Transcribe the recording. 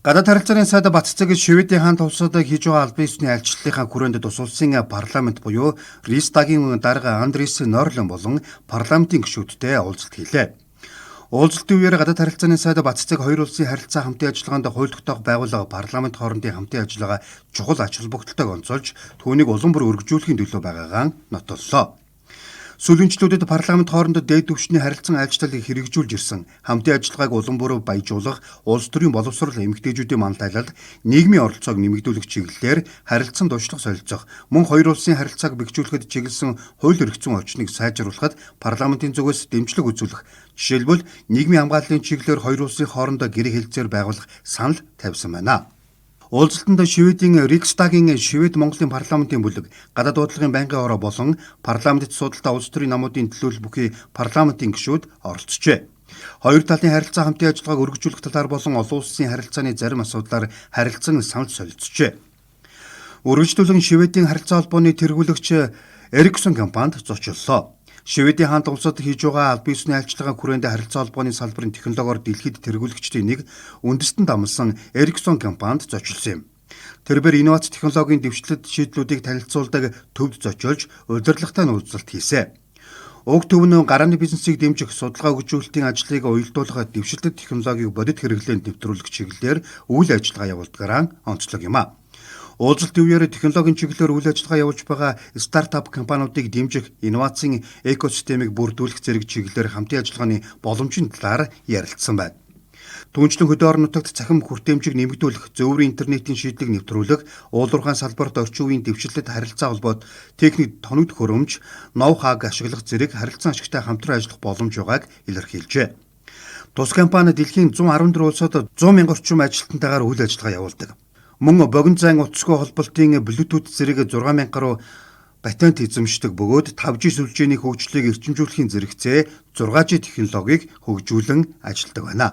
Гадаад харилцааны сайд Батцэг Шведийн хаант улсад хийж байгаа албан ёсны айлчлалынхаа хүрээнд тус улсын парламент буюу Риксдагийн дарга Андрес Норлен болон парламентын гишүүдтэй уулзалт хийлээ. Уулзалтын үеэр гадаад харилцааны сайд Батцэг хоёр улсын харилцаа хамтын ажиллагаанд хууль тогтоох байгууллага парламент хоорондын хамтын ажиллагаа чухал ач холбогдолтойг онцолж, түүнийг улам бүр өргөжүүлэхийн төлөө байгаагаа нотоллоо. Сүүлийн жилүүдэд парламент хоорондоо дээд түвшний харилцан айлчлалыг хэрэгжүүлж ирсэн. Хамтын ажиллагааг улам бүр баяжуулах, улс төрийн боловсрол, эмэгтэйчүүдийн манлайлал, нийгмийн оролцоог нэмэгдүүлэх чиглэлээр харилцан туршлага солилцох, мөн хоёр улсын харилцааг бэхжүүлэхэд чиглэсэн хууль эрх зүйн орчныг сайжруулахад парламентын зүгээс дэмжлэг үзүүлэх, жишээлбэл, нийгмийн хамгааллын чиглэлээр хоёр улсын хоорондоо гэрээ хэлцээр байгуулах санал тавьсан байна. Уулзалтанд Шведийн Риксдагийн Швед Монголын парламентын бүлэг, гадаад бодлогын байнгын хороо болон парламентт суудалтай улс төрийн намуудын төлөөлөл бүхий парламентын гишүүд оролцжээ. Хоёр талын харилцаа хамтын ажиллагааг өргөжүүлэх талаар болон олон улсын харилцааны зарим асуудлаар харилцан санал солилцжээ. Үргэлжлүүлэн Шведийн харилцаа холбооны тэргүүлэгч Эриксон компанид зочлолоо. Шведийн хаант улсад хийж байгаа албан ёсны айлчилгааны хүрээнд харилцаа холбооны салбарын технологиор дэлхийд тэргүүлэгчдийн нэг үндэстэн дамласан Эриксон компанид зочилсон юм. Тэрбээр инновац технологийн дэвшлэлт шийдлүүдийг танилцуулдаг төвд зочилж, удирдлагатай нь уулзалт хийсэн. Уг төв нь гарааны бизнесийг дэмжих, судалгаа хөгжүүлэлтийн ажлыг уялдуулах, дэвшилтэт технологийг бодит хэрэглээнд нэвтрүүлэх чиглэлээр үйл ажиллагаа явуулдгаараа онцлог юм а. Уулзалтын үеэр технологийн чиглэлээр үйл ажиллагаа явуулж байгаа стартап компаниудыг дэмжих, инновацийн экосистемийг бүрдүүлэх зэрэг чиглэлээр хамтын ажиллагааны боломжийн талаар ярилцсан байна. Түүнчлэн хөдөө орон нутагт цахим хүртээмжийг нэмэгдүүлэх, зөөврийн интернетийн шийдлийг нэвтрүүлэх, уулуурхайн салбарт орчин үеийн дэвшилтэт харилцаа холбоот, техник тоног төхөөрөмж, ноу-хауг ашиглах зэрэг харилцан ашигтай хамтран ажиллах боломж байгааг илэрхийлжээ. Тус компани дэлхийн 114 улсад 100 мянган орчим ажилтнтайгаар үйл ажиллагаа явуулдаг. Мөн богино зайн утасгүй холболтын Bluetooth зэрэг 6000 гаруй патент эзэмшдэг бөгөөд 5G сүлжээний хөгжлийг эрчимжүүлэхийн зэрэгцээ 6G технологийг хөгжүүлэн ажилладаг байна.